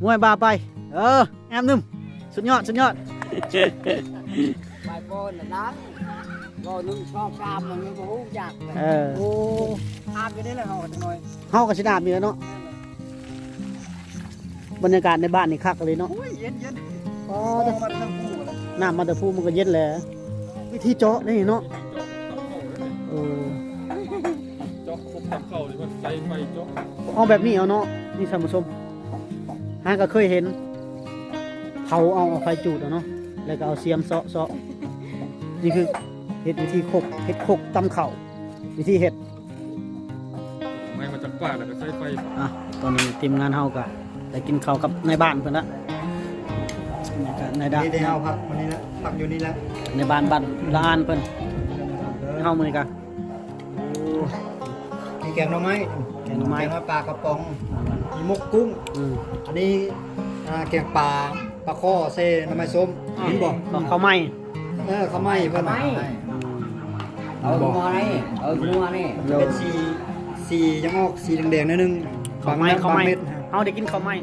ມວຍບ່າໄປ ເອີ ແອມໜຶ່ງ ສຸດຍອດ ສຸດຍອດ ໄປບໍ່ນະ ເວົ້າໜຶ່ງສອງສາມມັນບໍ່ຮູ້ຈັກ ເອີ ໂອ້ ອາບຢູ່ນີ້ແຫຼະ ເຮົາກໍຈັກໜ້ອຍ ເຮົາກໍຊິອາບນີ້ແຫຼະເນາະ. ບັນຍາກາດໃນບ້ານນີ້ຄັກອີ່ຫຼີເນາະ ໂອ້ຍ ເຢັນໆ ອໍ ນ້ຳມາແຕ່ພູ ນ້ຳມາແຕ່ພູມັນກໍເຢັນແຫຼະ ວິທີເຈາະນີ້ເນາະ ເອີ ເຈາະຄົບຕຳເຂົ້ານີ້ ເພິ່ນໃຊ້ໄຟເຈາະ ເອົາແບບນີ້ເອົາເນາະ ນີ້ທ່ານຜູ້ຊົມ ຫາກໍເຄີຍເຫັນ ເຜົາເອົາ ເອົາໄຟຈູດເອົາເນາະ ແລ້ວກໍເອົາສຽມເຊາະໆ ນີ້ຄືເຮັດວິທີຄົບ ເຮັດຄົບຕຳເຂົ້າ ວິທີເຮັດ ໄມ້ມາຈາກປ່າແລ້ວກໍໃຊ້ໄຟ ອ່ະ ຕອນນີ້ທີມງານເຮົາກໍໄດ້ກິນເຂົ້າກັບນາຍບ້ານເພິ່ນລະ ນາຍບ້ານ ນີ້ເຮົາພັກມື້ນີ້ລະ ພັກຢູ່ນີ້ລະ ນາຍບ້ານບ້ານລະອານເພິ່ນ ເຮົາມື້ນີ້ກໍ ໂອ້ ມີແກງໜໍ່ໄມ້ ແກງໜໍ່ໄມ້ ແກງໜໍ່ໄມ້ ປາກະປ໋ອງ ມີໝົກກຸ້ງ ອືມ ອັນນີ້ ອ່າ ແກງປາ ປາຄໍ່ໃສ່ໜໍ່ໄມ້ສົ້ມ ເຫັນບໍ່ ເຂົ້າໃໝ່ ເອີ ເຂົ້າໃໝ່ເພິ່ນ ເຂົ້າໃໝ່ ອືມ ເອົາຫົວນີ້ ເອົາຫົວນີ້ ເປັນສີ ສີຍັງອອກສີແດງໆໜ້ອຍໜຶ່ງ ເຂົ້າໃໝ່ ບາງ ເຂົ້າໃໝ່ ບາງເມັດ ເຮົາໄດ້ກິນເຂົ້າໃໝ່.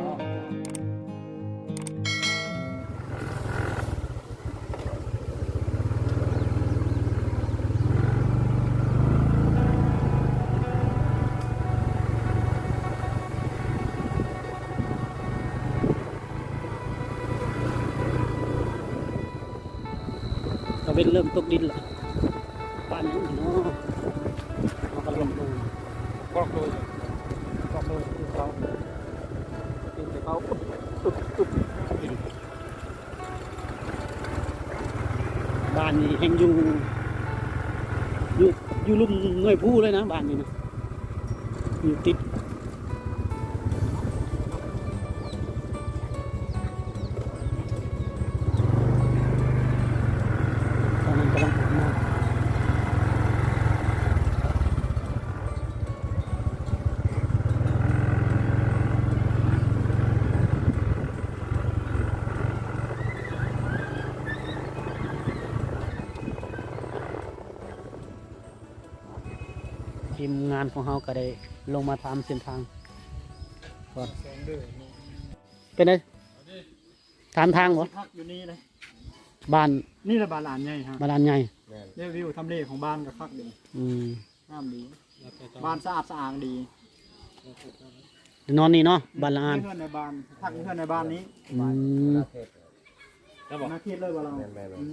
ຕາເວັນເລີ່ມຕົກດິນລະ ບ້ານຫຍັງເນາະ ເຮົາກໍເລີ່ມລົງ ກອກໂດຍ ກອກໂດຍ ຕື່ນເຊົ້າ ຕື່ນແຕ່ເຊົ້າ ອຶບ ອຶບ ອຶບ ບ້ານນີ້ແຮ່ງຢູ່ ຢູ່ ຢູ່ລຸ່ມໜ່ວຍພູເລີຍນະ ບ້ານນີ້ນະ ຢູ່ຕິດ ຕອນນັ້ນກຳລັງອາບນ້ຳ. ທີມງານຂອງເຮົາກໍໄດ້ລົງມາຖາມເສັ້ນທາງກ່ອນ. ເປັນໃດ? ຖາມທາງບໍ່? ພັກຢູ່ນີ້ເລີຍ. ບ້ານ ນີ້ລະບ້ານລະອານໃຫຍ່ຮະ. ບ້ານລະອານໃຫຍ່. ແມ່ນ. ແລ້ວວິວທຳເລຂອງບ້ານກໍຄັກດີ. ອືມ. ງາມດີ. ບ້ານສະອາດສະອ້າງດີ. ນອນນີ້ເນາະ ບ້ານລະອານ. ເຮືອນໃນບ້ານ ພັກເຮືອນໃນບ້ານນີ້. ອືມ. ອາທິດເລີຍບໍ່ລາວ? ແມ່ນໆໆ. ອືມ.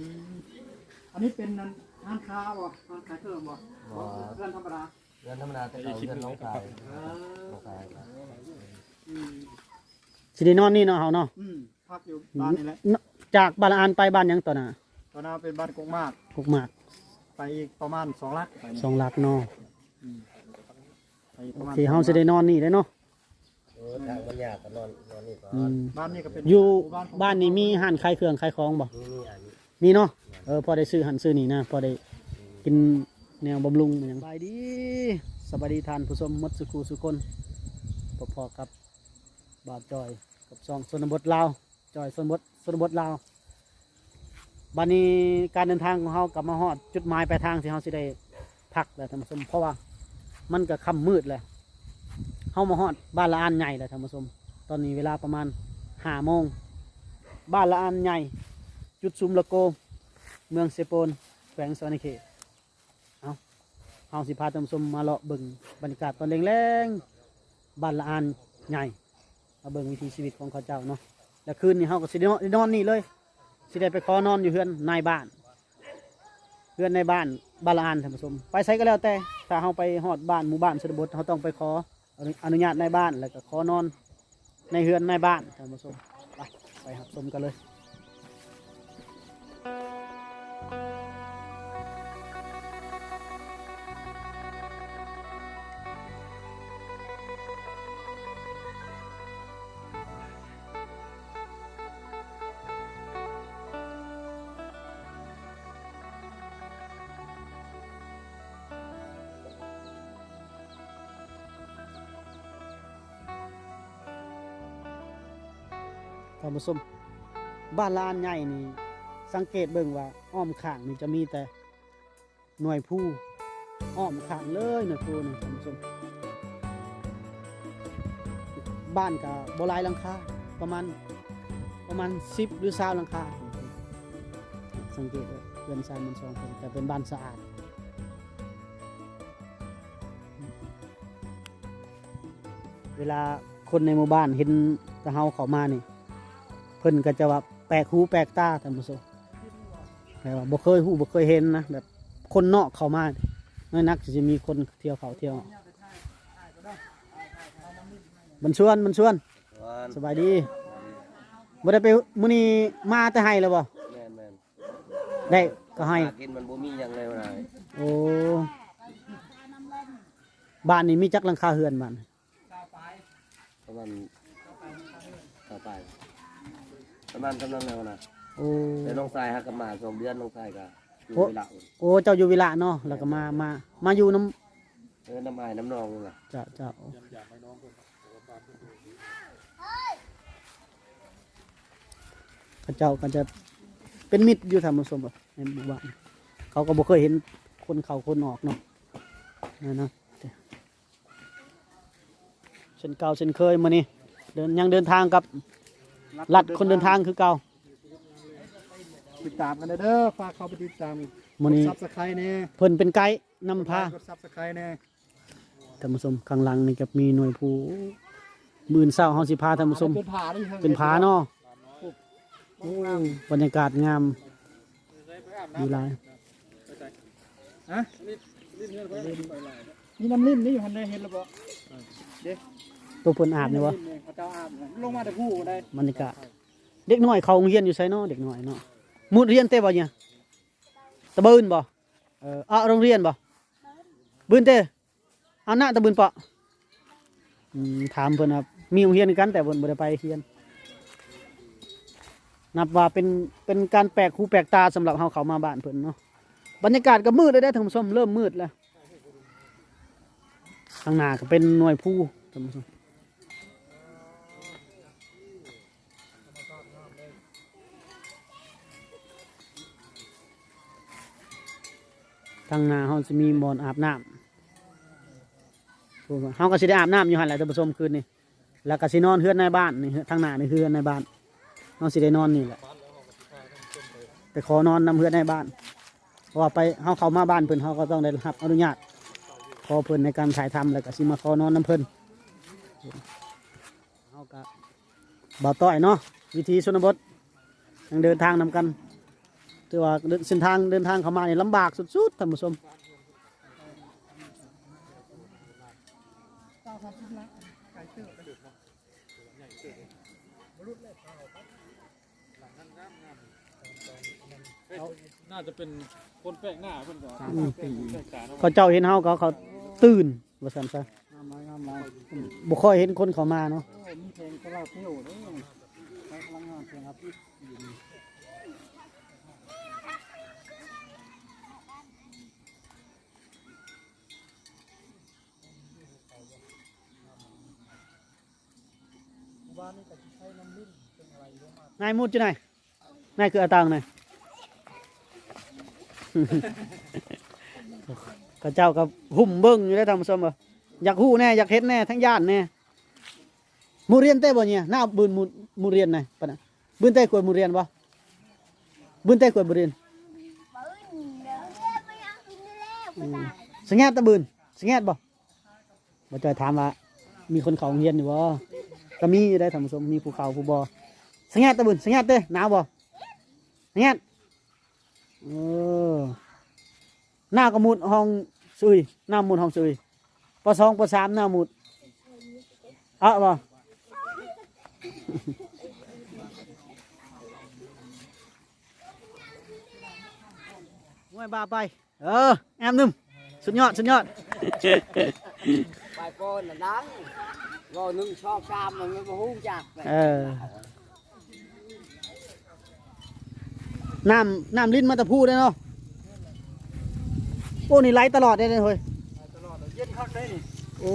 ອັນນີ້ເປັນຮ້ານຄ້າບໍ່? ຮ້ານຂາຍເຄື່ອງບໍ່? ບໍ່. ເຮືອນທຳມະດາ? ເຮືອນທຳມະດາ ແຕ່ເກົ່າເຮືອນນ້ອງຊາຍ. ເອີ. ນ້ອງຊາຍ. ອືມ. ຊິໄດ້ນອນນີ້ເນາະ ເຮົາເນາະ? ອືມ. ພັກຢູ່ບ້ານນີ້ແຫຼະ. ນ- ຈາກບ້ານລະອານໄປບ້ານຫຍັງຕອນໜ້າ? ຕອນໜ້າເປັນບ້ານກົກໝາກ. ກົກໝາກ. ໄປອີກປະມານສອງຫຼັກໄປ. ສອງຫຼັກເນາະ. ອືມ. ໄປອີກປະມານ ໂອເຄ ສອງຫຼັກ. ເຮົາຊິໄດ້ນອນນີ້ເດ້ເນາະ. ເອີ ທາງມັນຍາກກໍນອນ ນອນນີ້ກ່ອນ. ອືມ. ບ້ານນີ້ກໍເປັນ ຢູ່ ບ້ານ ບ້ານນີ້ມີຮ້ານຂາຍເຄື່ອງຂາຍຂອງບໍ່? ມີ ມີ ອາ ມີເນາະ. ເອີ ພໍໄດ້ຊື້ຫັ້ນຊື້ນີ້ນະ ພໍໄດ້ ອືມ ກິນແນວບຳລຸງຫຍັງ. ສະບາຍດີ ສະບາຍດີທ່ານຜູ້ຊົມໝົດສູ່ຄູ່ສູ່ຄົນ ພົບພໍ້ກັບ ບ່າວຈອຍ ກັບຊ່ອງຊົນນະບົດລາວ ຈອຍຊົນນະບົດ ຊົນນະບົດລາວ. ບາດນີ້ການເດີນທາງຂອງເຮົາກໍມາຮອດຈຸດໝາຍປາຍທາງທີ່ເຮົາຊິໄດ້ພັກແລ້ວທ່ານຜູ້ຊົມ ເພາະວ່າມັນກໍຄ່ຳມືດແລ້ວ. ເຮົາມາຮອດບ້ານລະອານໃຫຍ່ແລ້ວທ່ານຜູ້ຊົມ. ຕອນນີ້ເວລາປະມານຫ້າໂມງ. ບ້ານລະອານໃຫຍ່ ຈຸດສຸມລະໂກ ເມືອງເຊໂປນ ແຂວງສະຫວັນນະເຂດ. ເອົາ ເຮົາຊິພາທ່ານຜູ້ຊົມມາເລາະເບິ່ງບັນຍາກາດຕອນແລງໆ ບ້ານລະອານໃຫຍ່ ມາເບິ່ງວິຖີຊີວິດຂອງເຂົາເຈົ້າເນາະ. ແລ້ວຄືນນີ້ເຮົາກໍຊິໄດ້ນອນ ໄດ້ນອນນີ້ເລີຍ ຊິໄດ້ໄປຂໍນອນຢູ່ເຮືອນນາຍບ້ານ ເຮືອນນາຍບ້ານ ບ້ານລະອານ ທ່ານຜູ້ຊົມ. ໄປໃສກໍແລ້ວແຕ່ ຖ້າເຮົາໄປຮອດບ້ານ ໝູ່ບ້ານ ຊົນນະບົດ ເຮົາຕ້ອງໄປຂໍ ອະນຸ ອະນຸຍາດນາຍບ້ານ ແລ້ວກໍຂໍນອນໃນເຮືອນນາຍບ້ານ ທ່ານຜູ້ຊົມ. ໄປ ໄປຮັບຊົມກັນເລີຍ. ທ່ານຜູ້ຊົມ ບ້ານລະອານໃຫຍ່ນີ້ ສັງເກດເບິ່ງວ່າອ້ອມຂ້າງນີ້ຈະມີແຕ່ໜ່ວຍພູ ອ້ອມຂ້າງເລີຍໜ່ວຍພູນີ້ ທ່ານຜູ້ຊົມ. ບ້ານກະບໍ່ຫຼາຍຫຼັງຄາ ປະມານ ປະມານສິບ ຫຼື ຊາວຫຼັງຄາ. ສັງເກດວ່າເຮືອນຊານບ້ານຊ່ອງເພິ່ນຈະເປັນບ້ານສະອາດ. ເວລາຄົນໃນໝູ່ບ້ານເຫັນແຕ່ເຮົາເຂົ້າມານີ້ ເພິ່ນກໍຈະວ່າແປກຫູແປກຕາ ທ່ານຜູ້ຊົມ. ແບບວ່າບໍ່ເຄີຍຮູ້ບໍ່ເຄີຍເຫັນນະ ແບບຄົນນອກເຂົ້າມາ ນ້ອຍນັກຊິມີຄົນທ່ຽວເຂົ້າທ່ຽວອອກ. ບຸນຊວນ ບຸນຊວນ ສະບາຍດີ. ບໍ່ໄດ້ໄປ ມື້ນີ້ມາແຕ່ໄຮ່ແລ້ວບໍ່? ແມ່ນໆ ໄດ້ກໍໄຮ່ ຫາກິນມັນບໍ່ມີຫຍັງເລີຍວ່າ. ໂອ້ ບ້ານນີ້ມີຈັກຫຼັງຄາເຮືອນບ້ານ? ປະມານຊາວປາຍ ປະມານສ່ຳນັ້ນແຫຼະນະ. ໂອ້ ແຕ່ນ້ອງຊາຍຫາກັບມາສອງເດືອນ ນ້ອງຊາຍກໍຢູ່ ໂອ້ ວິລະ. ໂອ້ ເຈົ້າຢູ່ວິລະເນາະ ແລ້ວກໍມາ ມາ ມາຢູ່ນຳ ເອີ ນຳອ້າຍນຳນ້ອງນີ້ແຫຼະ. ເຈົ້າ ເຈົ້າ ເຂົາເຈົ້າກໍຈະເປັນມິດຢູ່ ທ່ານຜູ້ຊົມ ໃນໝູ່ບ້ານ ເຂົາກໍບໍ່ເຄີຍເຫັນຄົນເຂົ້າຄົນອອກເນາະ ນັ້ນນະ. ເຊັ່ນເກົ່າເຊັ່ນເຄີຍ ມື້ນີ້ເດີນ ຍັງເດີນທາງກັບລັດຄົນເດີນທາງຄືເກົ່າ. ຕິດຕາມກັນເດີ ຝາກເຂົ້າໄປຕິດຕາມ ມື້ນີ້ ກົດ Subscribe ແດ່ ເພິ່ນເປັນໄກນຳພາ ກົດ Subscribe ແດ່. ທ່ານຜູ້ຊົມ ຂ້າງຫຼັງນີ້ກໍມີໜ່ວຍພູ ມື້ອື່ນເຊົ້າເຮົາຊິພາທ່ານຜູ້ຊົມ ເປັນຜາເນາະ. ໂອ້ ບັນຍາກາດງາມ ດີຫຼາຍ. ຮະ? ມີນ້ຳລິ້ນນີ້ຢູ່ຫັ້ນໄດ໋ ເຫັນແລ້ວບໍ່? ເດ້ ໂຕເພິ່ນອາບນີ້ບໍ່? ເຂົາເຈົ້າອາບ ລົງມາແຕ່ພູໄດ໋. ບັນຍາກາດ ເດັກນ້ອຍເຂົ້າໂຮງຮຽນຢູ່ໃສເນາະ ເດັກນ້ອຍເນາະ? ມຸດຮຽນແຕ່ບໍ່ເຍ? ຕະບືນບໍ່? ເອີ ອາໂຮງຮຽນບໍ່? ບືນເຕ. ເອົານະ ຕະບືນເປາະ. ອືມ ຖາມເພິ່ນວ່າມີໂຮງຮຽນຄືກັນ ແຕ່ເພິ່ນບໍ່ໄດ້ໄປຮຽນ. ນັບວ່າເປັນ ເປັນການແປກຫູແປກຕາສຳລັບເຮົາເຂົ້າມາບ້ານເພິ່ນເນາະ. ບັນຍາກາດກໍມືດແລ້ວເດ້ທ່ານຜູ້ຊົມ ເລີ່ມມືດແລ້ວ. ຂ້າງໜ້າກໍເປັນໜ່ວຍພູທ່ານຜູ້ຊົມ. ທາງໜ້າເຮົາຊິມີບ່ອນອາບນ້ຳ ເຮົາກໍຊິໄດ້ອາບນ້ຳຢູ່ຫັ້ນແຫຼະທ່ານຜູ້ຊົມ ຄືນນີ້ ແລ້ວກໍຊິນອນເຮືອນນາຍບ້ານນີ້ ທາງໜ້ານີ້ຄືເຮືອນນາຍບ້ານ ເຮົາຊິໄດ້ນອນນີ້ແຫຼະ ໄປຂໍນອນນຳເຮືອນນາຍບ້ານ ເພາະວ່າໄປ ເຮົາເຂົ້າມາບ້ານເພິ່ນ ເຮົາກໍຕ້ອງໄດ້ຮັບອະນຸຍາດ ຂໍເພິ່ນໃນການຖ່າຍທຳ ແລ້ວກໍຊິມາຂໍນອນນຳເພິ່ນ. ເຮົາກະ ບ່າວຕ້ອຍເນາະ ວິຖີຊົນນະບົດ ຍັງເດີນທາງນຳກັນ ຖືວ່າເສັ້ນທາງ ເດີນທາງເຂົ້າມານີ້ລຳບາກສຸດໆ ທ່ານຜູ້ຊົມ. ໜ້າຈະເປັນຄົນແປກໜ້າເພິ່ນກໍ ອືມ ເຂົາເຈົ້າເຫັນເຮົາກໍ ເຂົາຕື່ນວ່າຊັ້ນຊະ. ງາມຫຼາຍ ງາມຫຼາຍ. ບໍ່ຄ່ອຍເຫັນຄົນເຂົ້າມາເນາະ. ໂອ້ ມີແຜງໂຊລາເຊວເດ້ ໃຊ້ພະລັງງານແສງອາທິດ. ນາຍມຸດຢູ່ໃນ ນາຍຄືອາຕັງນາຍ ເຂົາເຈົ້າກໍຫຸ້ມເບິ່ງຢູ່ເດ້ທ່ານຜູ້ຊົມ ວ່າຢາກຮູ້ແດ່ ຢາກເຫັນແດ່ ທັງຢ້ານແດ່. ໝູ່ຮຽນເຕະບໍ່ເຍ ໜ້າບືນໝູ່ ໝູ່ຮຽນນາຍ ປະນະ ບືນເຕະກວດໝູ່ຮຽນບໍ່? ບືນເຕະກວດໝູ່ຮຽນ ອືມ ສະແງດຕະບືນ ສະແງດບໍ່? ບໍ່ຈ່ອຍຖາມວ່າມີຄົນເຂົ້າໂຮງຮຽນຢູ່ບໍ່? ກໍມີຢູ່ໄດ໋ທ່ານຜູ້ຊົມ ມີຜູ້ເຂົ້າຜູ້ບໍ່. ສະແງດຕະບືນ ສະແງດເຕ ໜາວບໍ່? ສະແງດ ເອີ ໜາວກໍມຸດຫ້ອງຊຸຍ ໜາວມຸດຫ້ອງຊຸຍ ປໍສອງ ປໍສາມ ໜາວມຸດ ເອົາບໍ່? ໂອ້ຍ ບ້າໄປ. ເອີ ແອມໜຶ່ງ ສຸດຍອດ ສຸດຍອດ. ໄປກ່ອນນະ ດັງ ເວົ້າໜຶ່ງ ສອງ ສາມ ມັນບໍ່ຮູ້ຈັກ. ເອີ ນ້ຳ ນ້ຳລິນມາແຕ່ພູເດ້ເນາະ. ໂອ້ ນີ້ໄຫຼຕະຫຼອດເດ້ເຮີ້ຍ. ໄຫຼຕະຫຼອດ ເຢັນຄັກເດ້ນີ້. ໂອ້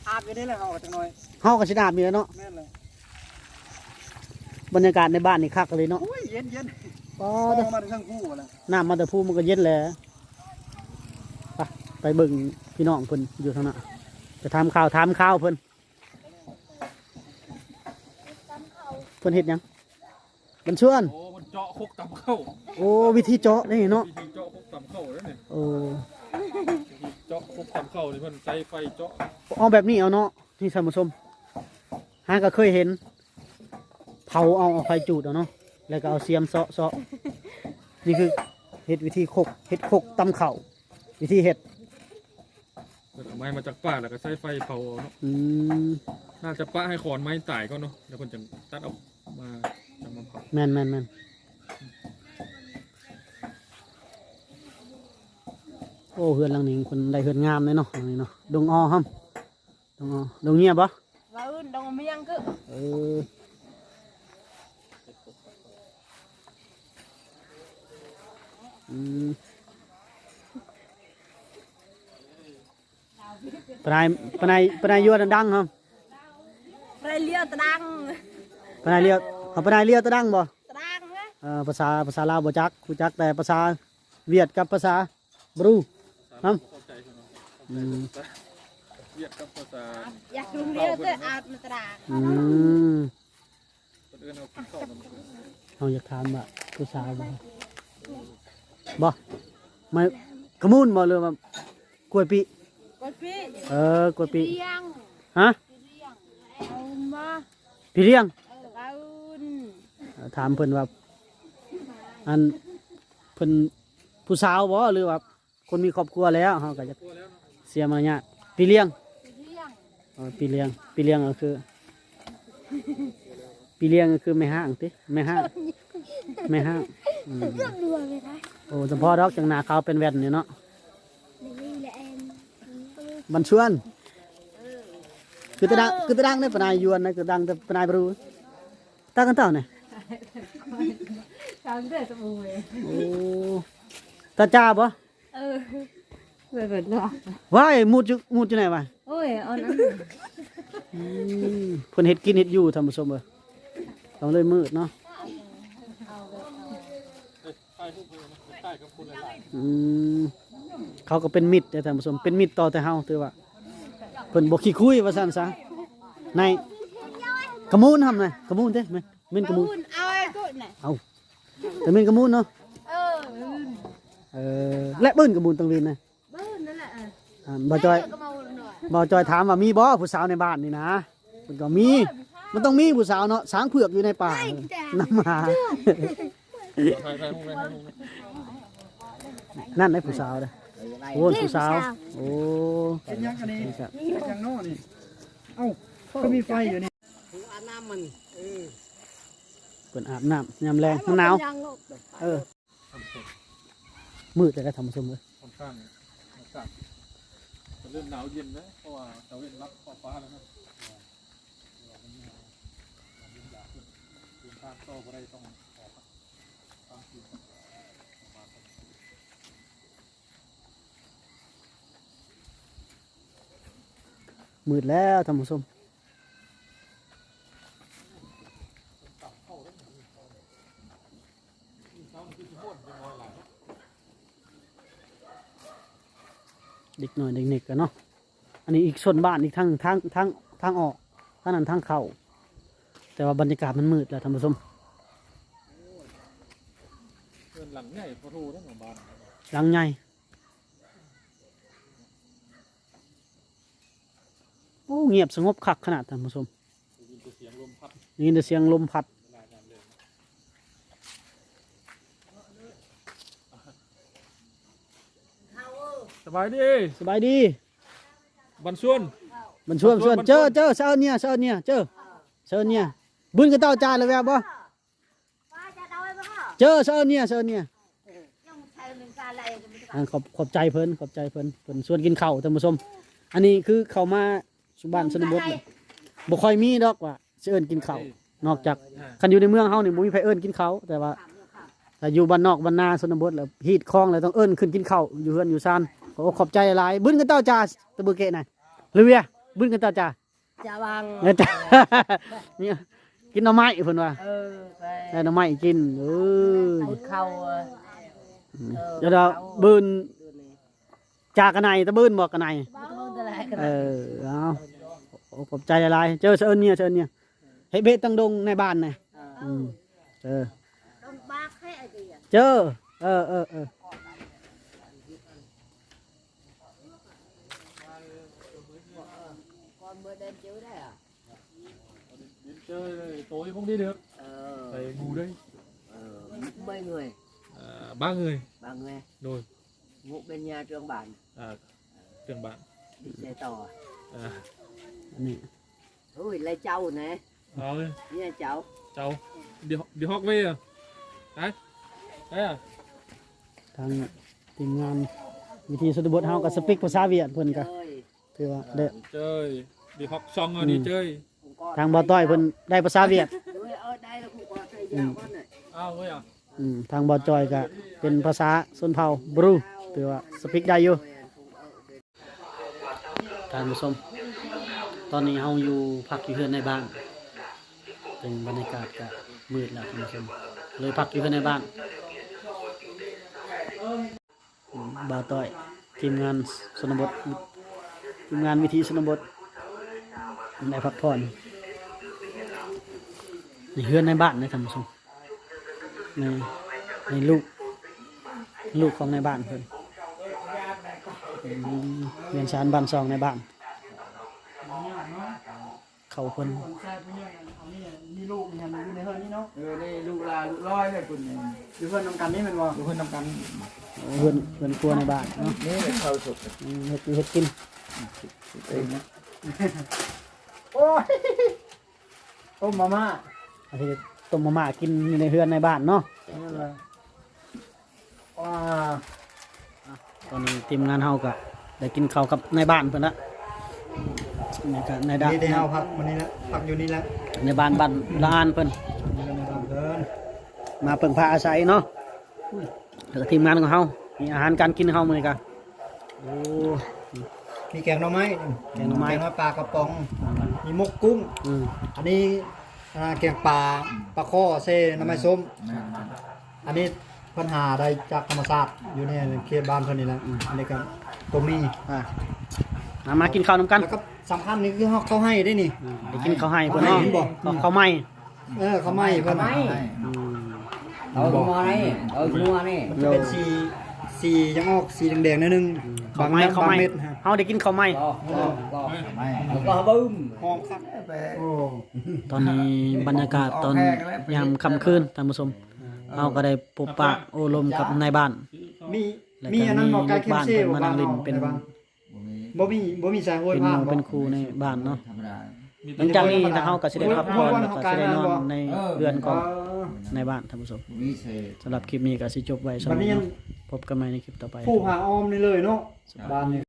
ອາບຢູ່ນີ້ແຫຼະ ເຮົາກໍຈັກໜ້ອຍ ເຮົາກໍຊິໄດ້ອາບນີ້ແຫຼະເນາະ. ແມ່ນແຫຼະ. ບັນຍາກາດໃນບ້ານນີ້ຄັກເລີຍເນາະ. ໂອ້ຍ ເຢັນໆ. ອໍ ມາແຕ່ເທິງພູແຫຼະ ນ້ຳມາແຕ່ພູມັນກໍເຢັນແຫຼະ. ໄປ ໄປເບິ່ງພີ່ນ້ອງເພິ່ນຢູ່ທາງໜ້າ ໄປຖາມຂ່າວ ຖາມຂ່າວເພິ່ນ. ສຳ ພິນເຮັດຫຍັງ? ບັນຊວນ. ໂອ້ ມັນເຈາະຄົກຕຳເຂົ້າ. ໂອ້ ວິທີເຈາະເດ້ເນາະ. ວິທີເຈາະຄົກຕຳເຂົ້າເດ້ນີ້. ໂອ້ ວິທີເຈາະຄົກຕຳເຂົ້ານີ້ ເພິ່ນໃຊ້ໄຟເຈາະ. ເອົາແບບນີ້ເອົາເນາະ ນີ້ທ່ານຜູ້ຊົມ. ຫາກໍເຄີຍເຫັນ ເຜົາເອົາ ເອົາໄຟຈູດເອົາເນາະ ແລ້ວກໍເອົາສຽມເຊາະໆ. ນີ້ຄືເຮັດວິທີຄົກ ເຮັດຄົກຕຳເຂົ້າ ວິທີເຮັດ. ເພິ່ນເອົາໄມ້ມາຈາກປ່າ ແລ້ວກໍໃຊ້ໄຟເຜົາເອົາເນາະ. ອືມ ໜ້າຈະປະໃຫ້ຂອນໄມ້ຕາຍກ່ອນເນາະ ແລ້ວເພິ່ນຈັ່ງຕັດອອກມາ ຈັ່ງມາເຜົາ. ແມ່ນໆໆ. ໂອ້ ເຮືອນຫຼັງນີ້ເພິ່ນໄດ້ເຮືອນງາມເດ້ເນາະ ຫຼັງນີ້ເນາະ. ດົງອໍຫຳ ດົງອໍ ດົງເງຍບໍ່? ວ່າອື່ນ ດົງມຽງຄື. ເອີ ອືມ. ປານາຍ ປານາຍ ປານາຍຢວນດັງຫຳ. ປານາຍລຽວຕະດັງ. ປານາຍລຽວ ເອົາ ປານາຍລຽວຕະດັງບໍ່? ຕະດັງນະ. ເອີ ພາສາ ພາສາລາວບໍ່ຈັກ ຮູ້ຈັກແຕ່ພາສາຫວຽດກັບພາສາບຣູຫຳ. ອືມ ຫວຽດກັບພາສາ ຢາກຮູ້ລຽວເດີ ອາດມາຕະດາ. ອືມ ເພິ່ນເອີ້ນເຮົາກິນເຂົ້ານຳກັນ. ເຮົາຢາກຖາມວ່າຜູ້ສາວບໍ່? ບໍ່ ມາຂະມູນບໍ່ ຫຼືວ່າກ້ວຍປີ້? ກ້ວຍປີ້. ເອີ ກ້ວຍປີ້. ຮະ? ເອົາມາ ພີ່ລ້ຽງ. ເອີ ຖາມເພິ່ນວ່າ ອັນ ເພິ່ນຜູ້ສາວບໍ່ ຫຼືວ່າຄົນມີຄອບຄົວແລ້ວ? ເຮົາກໍຈະເສຍມາລະຍາດ. ພີ່ລ້ຽງ. ເອີ ພີ່ລ້ຽງ ພີ່ລ້ຽງກໍຄື ພີ່ລ້ຽງກໍຄືແມ່ຮ້າງຕິ ແມ່ຮ້າງ ແມ່ຮ້າງ. ອືມ ໂອ້ ສຳພໍດອກ ຈັ່ງໜ້າຂາວເປັນແວ່ນນີ້ເນາະ. ບັນຊວນ ຄືຕະດັງ ຄືຕະດັງເດ້ ປານາຍຢວນນະ ຄືດັງແຕ່ປານາຍບຣູ. ຕາກັນເຕົ້ານີ້ ຕາກັນເດີ້ສະບູ. ໂອ້ ຕາຈາບໍ່? ເອີ ເປີດເນາະ. ວ້າຍ ໝູດຢູ່ ໝູດຢູ່ໃນວະ? ໂອ້ຍ ເອົານຳ. ອືມ ເພິ່ນເຮັດກິນເຮັດຢູ່ ທ່ານຜູ້ຊົມເອີຍ ຕ້ອງເລີຍມືດເນາະ. ອືມ ເຂົາກໍເປັນມິດເດ້ທ່ານຜູ້ຊົມ ເປັນມິດຕໍ່ແຕ່ເຮົາ ຖືວ່າເພິ່ນບໍ່ຂີ້ຄຸຍວ່າຊັ້ນຊະ. ໃນຂະມູນຫຳນະ ຂະມູນເດ້ ແມ່ນ ແມ່ນຂະມູນ. ເອົາ ແຕ່ແມ່ນຂະມູນເນາະ. ເອີ ເອີ ແລະ ບືນຂະມູນຕັງເວນນະ. ບືນນັ້ນແຫຼະ. ອ່າ ບ່າວຈອຍ ບ່າວຈອຍຖາມວ່າມີບໍ່ຜູ້ສາວໃນບ້ານນີ້ນະ. ເພິ່ນກໍມີ ມັນຕ້ອງມີຜູ້ສາວເນາະ ຊ້າງເຜືອກຢູ່ໃນປ່າ ນຳຫາ. ນັ້ນໄດ້ຜູ້ສາວເດ້. ໂອ້ ຜູ້ສາວ. ໂອ້ ເຮັດຫຍັງອັນນີ້? ເຮັດຫຍັງເນາະນີ້? ເອົ້າ ກໍມີໄຟຢູ່ນີ້. ອາບນ້ຳມັນ ເອີ ເພິ່ນອາບນ້ຳຍາມແລງ ມັນໜາວ. ເອີ ມືດແລ້ວທ່ານຜູ້ຊົມເອີຍ. ຂ້ອນຂ້າງອາກາດຈະເລີ່ມໜາວເຢັນແລ້ວ ເພາະວ່າຕາເວັນລັບຂອບຟ້າແລ້ວນະ. ເດີນທາງຕໍ່ບໍ່ໄດ້ ຕ້ອງຂໍພັກຄ້າງຄືນປະມານ. ມືດແລ້ວທ່ານຜູ້ຊົມ. ເດັກນ້ອຍເດັກເນັກກັນເນາະ. ອັນນີ້ອີກໂຊນບ້ານ ອີກທາງ ທາງ ທາງ ທາງອອກ ທາງນັ້ນທາງເຂົ້າ. ແຕ່ວ່າບັນຍາກາດມັນມືດແລ້ວທ່ານຜູ້ຊົມ. ເຮືອນຫຼັງໃຫຍ່ພໍໂທເດ້ເນາະ ບ້ານ ຫຼັງໃຫຍ່. ໂອ້ ງຽບສະຫງົບຄັກຂະໜາດທ່ານຜູ້ຊົມ. ໄດ້ຍິນແຕ່ສຽງລົມພັດ ໄດ້ຍິນແຕ່ສຽງລົມພັດ. ສະບາຍດີ ສະບາຍດີ. ບັນຊວນ ບັນຊວນ ບັນຊວນ ເຈີ ເຈີ ສາວເນຍ ສາວເນຍ ເຈີ ສາວເນຍ. ບືນກະເຕົ້າຈານລະແວບບໍ່? ເຈີ ສາວເນຍ ສາວເນຍ. ອ່າ ຂອບ ຂອບໃຈເພິ່ນ ຂອບໃຈເພິ່ນ ເພິ່ນຊວນກິນເຂົ້າທ່ານຜູ້ຊົມ. ອັນນີ້ຄືເຂົ້າມາສູ່ບ້ານຊົນນະບົດ ບໍ່ຄ່ອຍມີດອກວ່າຊິເອີ້ນກິນເຂົ້າ ນອກຈາກ ອ່າ ຄັນຢູ່ໃນເມືອງເຮົານີ້ບໍ່ມີໃຜເອີ້ນກິນເຂົ້າ. ແຕ່ວ່າຖ້າຢູ່ບ້ານນອກບ້ານນາຊົນນະບົດ ແລ້ວຮີດຄອງ ແລ້ວຕ້ອງເອີ້ນຂຶ້ນກິນເຂົ້າຢູ່ເຮືອນຢູ່ຊານ. ຂໍອົກຂອບໃຈຫຼາຍ. ບືນກະເຕົ້າຈາ ຕະບືແກະນະ ຫຼືເວຍ ບືນກະເຕົ້າຈາ. ຈະວັງ ເອີ ຈະ ນີ້ ກິນໜໍ່ໄມ້ເພິ່ນວ່າ. ເອີ ໄດ້ໜໍ່ໄມ້ກິນ. ເອີ ອືມ ເຂົ້າ ເອີ ດຽວ ເຂົ້າ ບືນ ຈາກະໄນ ຕະບືນບໍ່ກະໄນ. ເອີ ເອົາ ໂອ້ ຂອບໃຈຫຼາຍໆ. ເຈີ ສະເອີ້ນເນຍ ສະເອີ້ນເນຍ. ເຮັດເວກຕັ້ງດົງໃນບ້ານນະ. ອ່າ ອືມ ເອີ ຕ້ອງບາກໃຫ້ໄອເດຍ ເຈີ ເອີ ເອີ ເອີ ກ່ອນເມື່ອເດີນເຈີໄດ້ອະ ເດີນເຈີໂຕຢູ່ຄົງດີເດີ ເອີ ໃສ່ໝູ່ເດີ ເອີ ເມື່ອຍເງື່ອຍ ເອີ ບ້າເງື່ອຍ ບ້າເງື່ອຍ ໂດຍ ງຸເປັນຍາເລື່ອງບ້ານ ເອີ ເລື່ອງບ້ານ ດີໃຈຕໍ່ ເອີ ອັນນີ້ ໂອ້ຍ ແລະເຈົ້ານະ ເອົາເລີຍ ເມຍເຈົ້າ ເຈົ້າ ດີ ດີຮອກເວຍ ໄປ ໄປ ທາງທີມງານວິຖີຊົນນະບົດເຮົາກໍສະປິກພາສາຫວຽດ ເພິ່ນກໍ ເອີຍ ຖືວ່າໄດ້ ເຈີຍ ດີຮອກຊອງ ອືມ ດີເຈີຍ ທາງບ່າວຕ້ອຍເພິ່ນໄດ້ພາສາຫວຽດ ເອີຍ ເອີ ໄດ້ແລ້ວ ອືມ ເອົາເວີຍ ອືມ ທາງບ່າວຈອຍກໍເປັນພາສາຊົນເຜົ່າບຣູ ຖືວ່າສະປິກໄດ້ຢູ່. ທ່ານຜູ້ຊົມ ຕອນນີ້ເຮົາຢູ່ ພັກຢູ່ເຮືອນໃນບ້ານ ເປັນບັນຍາກາດກະມືດແລ້ວທ່ານຜູ້ຊົມ ເລີຍພັກຢູ່ເຮືອນໃນບ້ານ. ບ່າວຕ້ອຍ ທີມງານຊົນນະບົດ ທີມງານວິຖີຊົນນະບົດ ໄດ້ພັກຜ່ອນ ໃນເຮືອນໃນບ້ານເດ້ທ່ານຜູ້ຊົມ. ໃນ ໃນລູກ ລູກຂອງນາຍບ້ານເພິ່ນ ອືມ ເຮືອນຊານບ້ານຊ່ອງນາຍບ້ານ ເຂົາເພິ່ນ ມີລູກຢູ່ໃນເຮືອນນີ້ເນາະ ເອີ ນີ້ລູກຫຼານລູກຫຼອຍເລີຍເພິ່ນ ຢູ່ເຮືອນນຳກັນນີ້ແມ່ນບໍ່ ຢູ່ເຮືອນນຳກັນ ເຮືອນ ເຮືອນຄົວໃນບ້ານເນາະ ນີ້ເຂົ້າສົດ ອືມ ເຮັດຢູ່ເຮັດກິນ ເຮັດເອງນະ ໂອ້ຍ ຕົ້ມມາມ່າ ອັນນີ້ຕົ້ມມາມ່າກິນຢູ່ໃນເຮືອນໃນບ້ານເນາະ ນັ້ນລະ ວ້າ ຕອນນີ້ທີມງານເຮົາກະໄດ້ກິນເຂົ້າກັບນາຍບ້ານເພິ່ນລະ ນີ້ກະນາຍບ້ານ ນີ້ທີ່ເຮົາພັກມື້ນີ້ລະ ພັກຢູ່ນີ້ລະ ນາຍບ້ານບ້ານລະອານເພິ່ນ ນາຍບ້ານເພິ່ນ ມາເພິ່ງພາອາໄສເນາະ ແລ້ວກະທີມງານຂອງເຮົາ ມີອາຫານການກິນເຮົາມື້ນີ້ກະ ໂອ້ ມີແກງໜໍ່ໄມ້ ແກງໜໍ່ໄມ້ ແກງໜໍ່ປາກະປ໋ອງ ມີໝົກກຸ້ງ ອືມ ອັນນີ້ ອ່າ ແກງປາ ປາຄໍ່ເຊ ໜໍ່ໄມ້ສົ້ມ ແມ່ນໆ ອັນນີ້ເພິ່ນຫາໄດ້ຈາກທຳມະຊາດ ຢູ່ໃນເຂດບ້ານເພິ່ນນີ້ແຫຼະ ອືມ ອັນນີ້ກໍຕົ້ມໝີ່ ອ່າ ມາ ມາກິນເຂົ້ານຳກັນ ແລ້ວກໍສຳຄັນນີ້ຄືເຮົາ ເຂົ້າໄຮ່ເດ້ນີ້ ອືມ ໄດ້ກິນເຂົ້າໄຮ່ເພິ່ນເນາະ ເຂົ້າໄຮ່ ເຂົ້າໄຮ່ ເອີ ເຂົ້າໄຮ່ເພິ່ນ ເຂົ້າໄຮ່ ອືມ ເອົາຫົວນີ້ ເອົາຫົວນີ້ ມັນຈະເປັນສີ ສີຍັງອອກສີແດງໆໜ້ອຍໜຶ່ງ ອືມ ບາງ ເຂົ້າໄຮ່ ບາງເມັດ ເຮົາໄດ້ກິນເຂົ້າໄມ້ ບໍ່ ບໍ່ ບໍ່ ຫອມຄັກ ໂອ້ ຕອນນີ້ບັນຍາກາດຕອນຍາມຄ່ຳຄືນ ທ່ານຜູ້ຊົມ ເຮົາກໍໄດ້ພົບປະໂອ້ລົມກັບນາຍບ້ານ ມີ ແລະ ມີອັນນັ້ນບໍ່ ກາຍເຄມເຊ ເພິ່ນມານັ່ງຫຼິ້ນເປັນ ບໍ່ມີ ບໍ່ມີສາຍໂຫຍຜ່ານ ເປັນໝູ່ເປັນຄູ່ໃນບ້ານເນາະ ຫຼັງຈາກນີ້ທາງເຮົາກໍຊິໄດ້ພັກຜ່ອນ ແລ້ວກໍຊິໄດ້ນອນໃນເຮືອນຂອງນາຍບ້ານ ທ່ານຜູ້ຊົມ ສຳລັບຄລິບນີ້ກໍຊິຈົບໄວ້ສ່ຳນີ້ເນາະ ພົບກັນໃໝ່ໃນຄລິບຕໍ່ໄປ ຜູ້ຫາອອມນີ້ເລີຍເນາະ ບ້ານນີ້